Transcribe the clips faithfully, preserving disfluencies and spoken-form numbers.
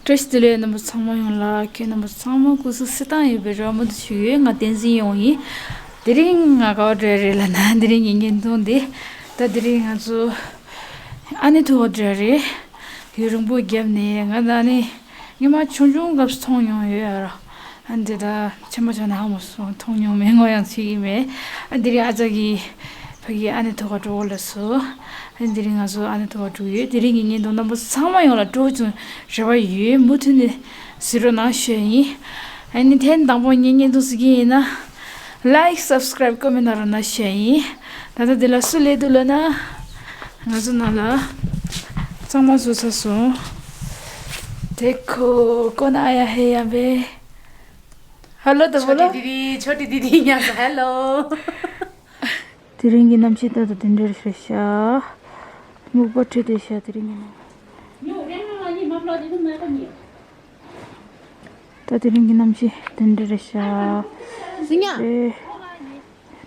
བཀྲ་ཤིས་བདེ་ལེགས། རྣམ་པ་ཚང་མ་ཡོངས་ལ། ཁྱེད་རྣམ་པ་ཚང་མ་སྐུ་གཟུགས་གསལ་ཐང་ཡོད་པའི་རེ་བ་མུ་མཐུད་ཞུ་ཡོད། ང་བསྟན་འཛིན་ཡོང་ཡིན། དེ་རིང་ང་ག་བར་འགྲོ་ཡ་རེད་ལབ་ན། དེ་རིང་ངའི་བརྙན་ཐུང་འདི། ད་དེ་རིང་ང་ཚོ་ཨ་ནེ་ཐུག་ག་འགྲོ་ཡ་རེད། ཡུན་རིང་པོ་རྒྱབ་ནས། ང་ད་ནི་སྔོན་མ་ཆུང་ཆུང་སྐབས་སུ་མཐོང་མྱོང་ཡོད་ཡ་ར། ཨ་འདི་ད་ཆེན་པོ་ཆགས་ནས་ཧ་མ་སོང་། མཐོང་མྱོང་མེད། ངོ་ཡང་ཚོད་ཀྱི་མེད། ཨ་འདི་རིང་ཨ་ཅག་གིས་ཕ་གིའི་ཨ་ནེ་ཐུག་ག་འགྲོ་གོ་ལབ་སོང་། ཨ་འདི་རིང་ང་ཚོ་ཨ་ནེ་ཐུག་ག་འགྲོ་གི་ཡོད། དེ་རིང་གི་བརྙན་ཐུང་རྣམ་པ་ཚང་མ་ཡོངས་ལ་སྤྲོ་བོ་ཅུང་རེ་བ་ཡོད། མུ་མཐུད་ནས་གཟིགས་རོགས་གནང་ཞུ་ཡ་ཡིན། ཨ་ནི་ཐེངས་དང་པོ་ངའི་བརྙན་ཐུང་གཟིགས་ཀྱི་ཡིན་ན། Like, subscribe, comment གནང་རོགས་གནང་ཞུ་ཡ་ཡིན། ད་ལྟ་འདི་ལ་སུ་སླེབས་འདུག་ལབ་ན། ང་ཚོ་ནང་ལ་གཙང་མ་བཟོ་ཚར་སོང་། देखो कौन आया है यहाँ पे। हेलो तो बोलो। छोटी दीदी, छोटी दीदी, यहाँ से हेलो। དེ་རིང་གི་གནམ་གཤིས་ད་ལྟ་དེ་འདྲ་རེད་ཤག་སྨུག་པ་འཁྲིགས་བསྡད་ཤག་དེ་རིང་གི་གནམ། ད་དེ་རིང་གི་གནམ་གཤིས་དེ་འདྲ་རེད་ཤག་ཨེ།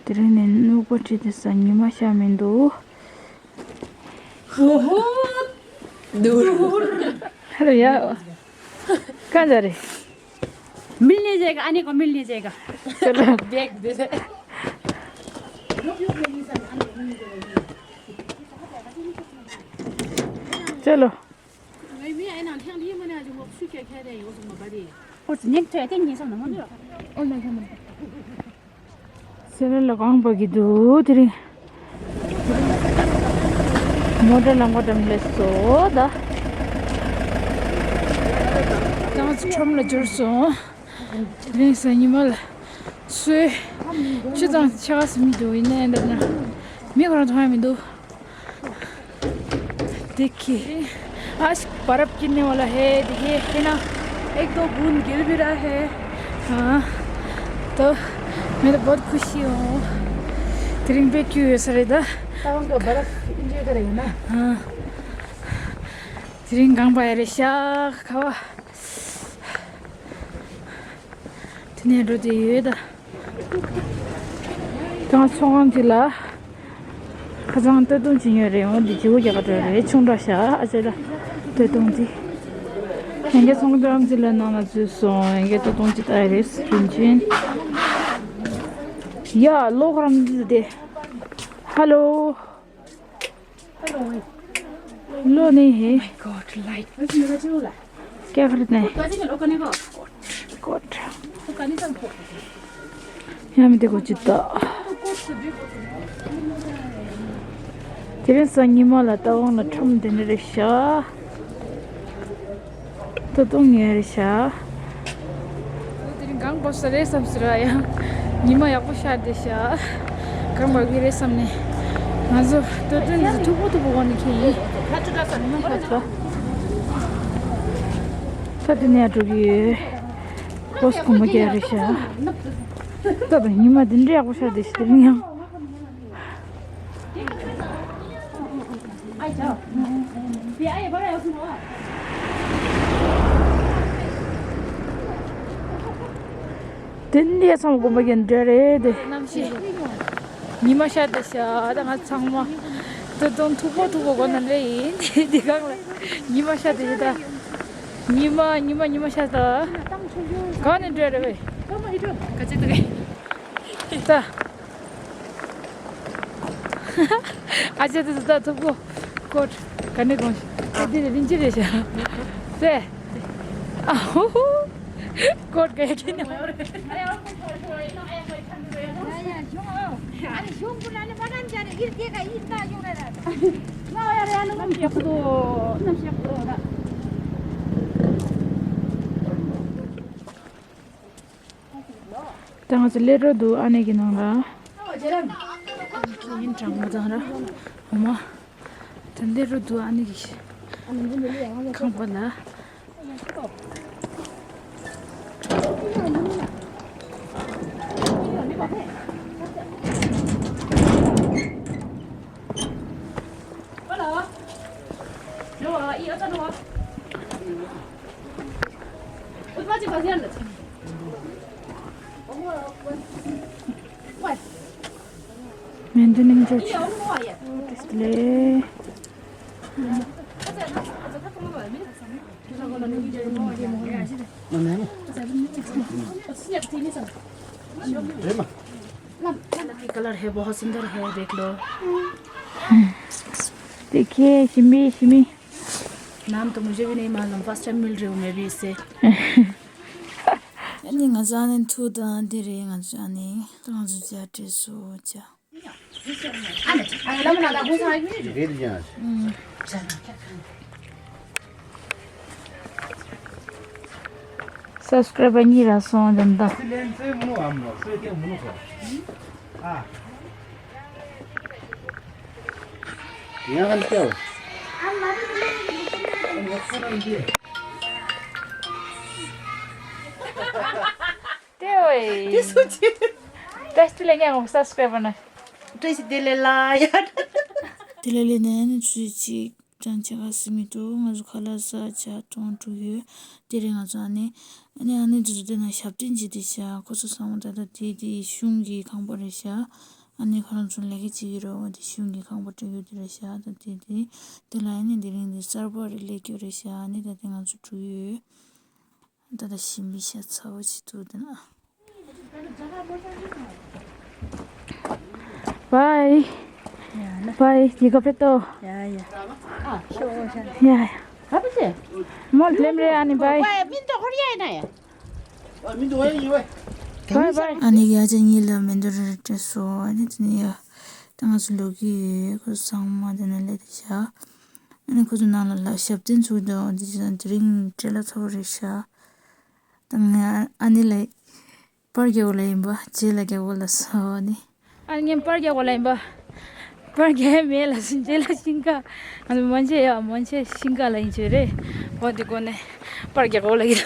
དེ་རིང་ནས་སྨུག་པ་འཁྲིགས་བསྡད་ཤག་ཉི་མ་ཤར་མི་འདུག་ཧ་ལོ་ཡ། གང་འདྲ་རེད། मिलने जाएगा, आने को मिलने जाएगा। चलो। बैग दे दे। चलो। སེ་ར་ལ་གངས་འབབ་ཀྱི་འདུག་དེ་རིང་། མོ་ཊ་ལམ་ཁ་འགྲམ་སླེབས་སོང་ད། ད་ང་ཚོ་ཁྲོམ་ལ་འབྱོར་སོང་། དེ་རིང་གཟའ་ཉི་མ་ལ་སུས་ཅི་དང་ཆ་ག་སུ་མི་འདུག་ཡིན་ནའི་འདྲ་ན་མི་ཁོ་རང་མཐོང་ཡ་མི་འདུག देखिए, आज बर्फ गिरने वाला है। देखिए, है ना, एक दो बूंद गिर भी रहा है। हाँ, तो मैं तो बहुत खुशी हूँ। དེ་རིང་དཔེ་སྐྱིད་ཡོད་ས་རེད་ད། ད་དབང་གི་बर्फ enjoy करे ना। हाँ, དེ་རིང་གངས་འབབ་ཡ་རེད་ཤག་ཁ་བ། དེ་ནས་འགྲོ་དེ་ཡོད་ད། ད་ཚོང་ཁང་དེ་ལ་ཁ་སང་སྟོད་ཐུང་ཅིག་ཉོས་རེད། འོ་འདི་བརྗེ་པོ་རྒྱག་ག་འགྲོ་རེད། ཆུང་དྲགས་ཤག་ཨ་ཅེ་ལ་སྟོད་ཐུང་དེ། ཡང་བསྐྱར་ཚོང་ཁང་དེ་ལ་ནང་ལ་འཛུལ་སོང་། ཡང་བསྐྱར་སྟོད་ཐུང་ཅིག་ལྟ་ཡ་རེད། རིན་ཆེན། ཡ་ལོ་ཁོ་རང་འདི་དེ། ཧ་ལོ། ལོ་ནི་ཧེ། क्या कर रहे हैं? कोट। ཡང་མི་དེ་གོ་ཅི་ད། དེ་རིང་གཟའ་ཉི་མ་ལ་ད་དབང་ལ་ཁྲོམ་དེ་འདྲ་རེད་ཤག་ད་དུང་ཉལ་རེད་ཤག་དེ་རིང་གངས་འབབ་ས་རེད་བསམ་ཟེར་བ་ཡང་ཉི་མ་ཡག་པོ་ཤར་བསྡད་ཤག་གངས་འབབ་ཀྱི་རེད་བསམ་ནས། ང་ཚོ་སྟོད་ཐུང་འདི་ཚོ་མཐུག་པོ་མཐུག་པོ་གོན་ནས་ཁྱེར་ཡིན། ད་དེ་ནས་འགྲོ་གི་ཡོད། ཧོ་སི་གོང་མ་རྒྱག་རེད་ཤག་ད་ད་ཉི་མ་འདི་འདྲ་ཡག་པོ་ཤར་བསྡད་ཤག་དེ་རིང་ཡང་། དེ་ནས་ཚང་མ་དགོན་པ་གྱི་འདྲ་རེད་དེ། གནམ་གཤིས། ཉི་མ་ཤར་བསྡད་ཤག་ད་ང་ཚང་མ་སྟོད་ཐུང་མཐུག་པོ་མཐུག་པོ་གོན་ནས་སླེབས་ཡིན། དེ་སྒང་ལ་ཉི་མ་ཤར་བསྡད་ཤག་ད། ཉི་མ་ཉི་མ་ཉི་མ་ཤར་ད། ག་ནས་འདྲ་རེད་བས། ག་ཅི་འདུག་གས། ད། ཨ་ཅེ་དེ་ཚོ་ད་ཐུབ་གོ། ཀོཊ་ག་ནས་གོན་ཤག་ཨ་དེ་རིན་ཆེན་རེད་ཤག་དེ། ཨ་ཧོ་ཧོ། ཀོཊ་ག་ཡ་ཁྱེར་ནས། ད་ང་ཚོ་སླེབས་འགྲོ་འདུག་ཨ་ནེ་གི་ནང་ལ། ཡིན་གྲང་མོ་དང་ར། འོ་མ། ད་སླེབས་འགྲོ་འདུག་ཨ་ནེ་གི་ཁང་པ་ལ། མེ་མདའ་སྣུམ་འཇོག་བྱེད། ཨོ་ཏི་སི་ལེ། कलर है, बहुत सुंदर है, देख लो। देखिए, शिमी, शिमी। नाम तो मुझे भी नहीं मालूम, फर्स्ट टाइम मिल रही हूँ मैं भी इससे। ཨ་ནི་ང་ཚོ་ཨ་ནི་ཐུག་དང་དེ་རེད། ང་ཚོ་ཨ་ནི་ང་ཚོ་ཇ་སྤྲད་སོ་ཇ། སབ་སི་ཀ་རའི་བར་གཉིས་རག་སོང་དེ་འདྲ། ཡང་ཧམ་ཅོ། དེ་ཝེ། དེ་སུ་ཅི། བཀྲ་ཤིས་བདེ་ལེགས། ངས་ངོ་སབ་སི་ཀ་རའི་བར་ན། བཀྲ་ཤིས་བདེ་ལེགས་ལ་ཡ། དེ་ལས་ལས་ནས་ནི་ཚུལ་གཅིག་ཅང་ཆ་ག་སི་མི་འདུག་ང་ཚོ་ཁ་ལག་ཟ་ཇ་འཐུང་འགྲོ་ཡོད། དེ་རིང་ང་ཚོ་ཨ་ནི་ཨ་ནི་ཨ་ནི་འདི་ཚོ་དེ་ན་ཞབས་བརྟན་བྱེད་དེ་ཤག་ཁོ་ཚོ་ཚང་མ་ད་ལྟ་དེ་དེ་གཞུང་གི་ཁང་པ་རེད་ཤག་ཨ་ནི་ཁོ་རང་ཚོ་ལས་ཀ་བྱེད་ཀྱི་རེད་བ། དེ་གཞུང་གི་ཁང་པ་སྤྲད་ཡོད་དེ་རེད་ཤག་ད་དེ་དེ་དེ་ལ་ཨ་ནི་དེ་རིང་དེ་གསར་པ་རེ་སླེབས་ཀྱི་རེད་ཤག་ཨ་ནི་ད་དེ་ང་ཚོ་འགྲོ་ཡོད། ད་ད་ཞིམ་པའི་ཤ་ཚ་བོ་ཅིག་འདུག་དེ་ན། Bye. Bye. You go preto. ཡ་ཡ། ཨ་ཤོག་ཤ། ཡ་ཡ། ག་པུ་ཅེ། མོ་ལེམ་རེ་ཨ་ནི་bye. ཝེ་མིན་དོ་ཧོར་ཡ་ཡིན་ན་ཡ། Bye bye. ཨ་ནི་ཡ་ཅ་ཉི་ལ་མེ་འདོར་རེ་སྤྲད་སོ། ཨ་ནི་དེ་ནི་ཡ། ད་ང་ཚོ་ལོག་གི་ཡོད། ཁོ་ཚང་མ་དེ་ན་ལས་དེ་ཤ། ཨ་ནི་ཁོ་ཚོ་ནང་ལ་ལ་ཞབས་བརྟན་ཚུགས་འདུག་དེ་ཅི་དང་དེ་རིང་བྲེལ་ལ་ཚ་བོ་རེད་ཤག་ད་ང་ཨ་ནི་ལ་པར་རྒྱག་དགོས་ལ་ཡིན་པ། རྗེས་ལ་རྒྱག་དགོས་ལ་སོ་ནི། ཨ་ནི་ངས་པར་རྒྱག་དགོས་ལ་ཡིན་པ། པར་རྒྱག་མེད་ལ་སོ། རྗེས་ལ་ཤིང་ཀ་ང་ཚོ་མོན་ཆེ་ཡ་མོན་ཆེ་ཤིང་ཀ་ལ་ཡིན་ཆོས་རེད། འོ་དེ་གོ་ནས་པར་རྒྱག་དགོས་ལ་ཡིན།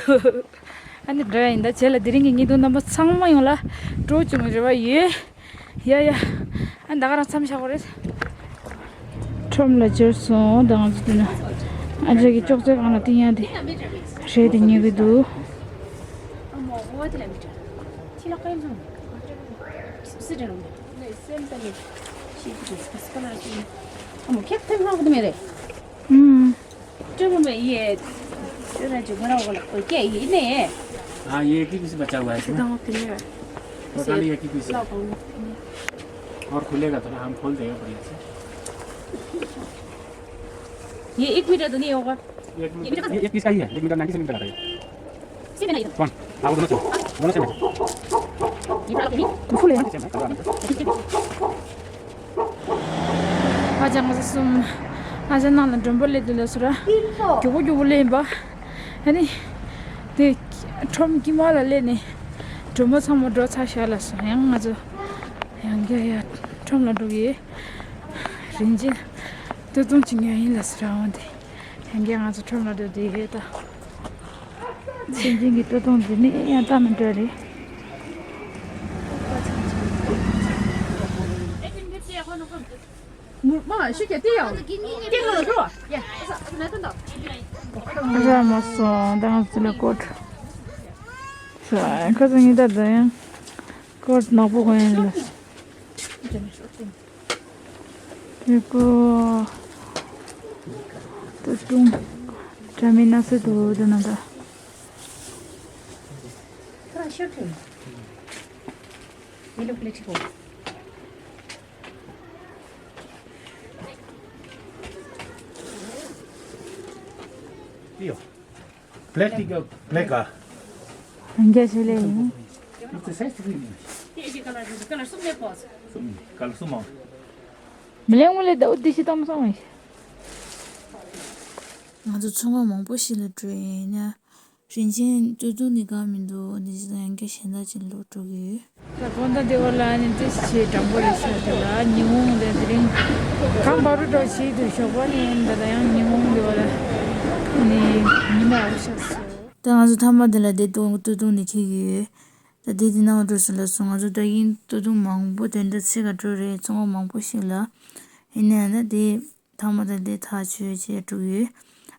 ཨ་ནི་འགྲོ་ཡ་ཡིན། ད་རྗེས་ལ་དེ་རིང་གི་ཉིན་ཐོ་རྣམ་པ་ཚང་མ་ཡོང་ལ་སྤྲོ་བྱུང་རེ་བ་ཡོད། ཡ་ཡ། ཨ་ད་ག་རང་མཚམས་བཞག་གོ་རེད། ཁྲོམ་ལ་འབྱོར་སོང་། ད་ང་ཚོ་འདི་ན་ཨ་ཅག་གི་ཅོག་ཙེ་སྒང་ལ་བཏིང་ཡ་དེ་རེད། དེ་ཉོ་གི་འདུག་ཨུམ། हाँ, ये एक ही किसी बचा हुआ है इसमें। वो खाली एक ही पीस है। और खुलेगा तो ना, हम खोल देंगे बढ़िया से। ये एक मीटर तो नहीं होगा। एक मीटर, ये एक पीस का ही है, एक मीटर नाइन्टी सेंटीमीटर आता है। कौन? हाँ, वो दोनों से, दोनों से। ये बड़ा तो नहीं? फुल है। ཨ་ཅག་ང་ཚོ་གསུམ། ཨ་ཅག་ནང་ལ་མགྲོན་པོ་སླེབས་འདུག་ལབ་སོང་ར། མགྱོགས་པོ་མགྱོགས་པོ་སླེབས་ཡིན་པ། ཨ་ནི། དེ། ཁྲོམ་དཀྱིལ་མ་ལ་སླེབས་ནས། མགྲོན་པོ་ཚང་མ་འགྲོ་ཚར་ཤག་ལབ་སོང་། ཡང་ང་ཚོ། ཡང་བསྐྱར་ཡ། ཁྲོམ་ལ་འགྲོ་གི་ཡོད། རིན་ཆེན། སྟོད་ཐུང་ཅིག་ཉོ་ཡིན་ལབ་སོང་ར། འོན་ཏེ། ཡང་བསྐྱར་ང་ཚོ་ཁྲོམ་ལ་འགྲོ་བསྡད་ཡོད་ད། སེམས་ཅན་གྱི་སྟོད་ཐུང་འདི་ནི་ཡང་ལྟ་མི་འདྲ་རེད། ར་མ་སོང་། ད་ང་ཚོ་ལ་ཀོཊ། ཁ་སང་ཉིན་ད་ད་ཡང་ཀོཊ་ནག་པོ་གོན་ཡིན་ལ། དེ་ཀོ། ད་ཅུང་། དྲ་མིན་ན་སེ་དུ་དེ་ན་ད། Plastic, black, ah. Angya chele. It's a size three. Color, color, sum le pos. Color sum. Meleng mule da uddi si tam sam. ང་ཚོ་ཚོང་ཁང་མང་པོ་ཞིག་ལ་འགྲོ་ཡིན་ན། རིན་ཆེན་སྟོད་ཐུང་ནི་གང་མི་འདུག་འདི་ཅི་ཡང་སྐད་གཞན་དག་ཅིག་ལོག་འགྲོ་གི་ཡོད། ད་དགོང་དག་འདི་བར་ལ་ནི་ཏི་ཞེ་དྲང་པོ་རེད་ཤག་དེ་ལ་ཉི་ཧོང་དེ་དེ་རིང་གང་བ་རུ་འགྲོ་བྱེད་དུ་ཞོགས་པ་ནི་ད་ད་ཡང་ཉི་ཧོང་འདི་བར་ལ་ནི་ཉི་མ་རུ་ཤག་སོ། ད་ང་ཚོ་མཐའ་མ་དེ་ལ་དེ་སྟོད་ཐུང་ནི་ཁྱེར་གི་ཡོད། ད་དེ་དེ་ནང་འགྲོ་སོང་ལ་སོང་། ང་ཚོ་ད་ཡིན་སྟོད་ཐུང་མང་པོ་དེ་འདྲ་ཚིག་ག་འགྲོ་རེད། ཚོང་པ་མང་པོ་ཞིག་ལ། ཡིན་ནའང་ད་དེ་མཐའ་མ་ད་དེ་ཐག་ཆོད་བྱས་འགྲོ་གི་ཡོད།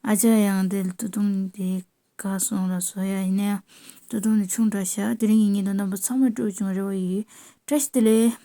ཨ་ཅག་ཡང་དེ་སྟོད་ཐུང་དེ། ག་སོང་ལ་སོ་ཡ། ཡིན་ནའང་སྟོད་ཐུང་ནི་ཆུང་དྲགས་ཤག་དེ་རིང་གི་ཉིན་ཐོ་རྣམ་པ་ཚང་མ་སྤྲོ་བྱུང་རེ་བ་ཡོད། བཀྲ་ཤིས་བདེ་ལེགས།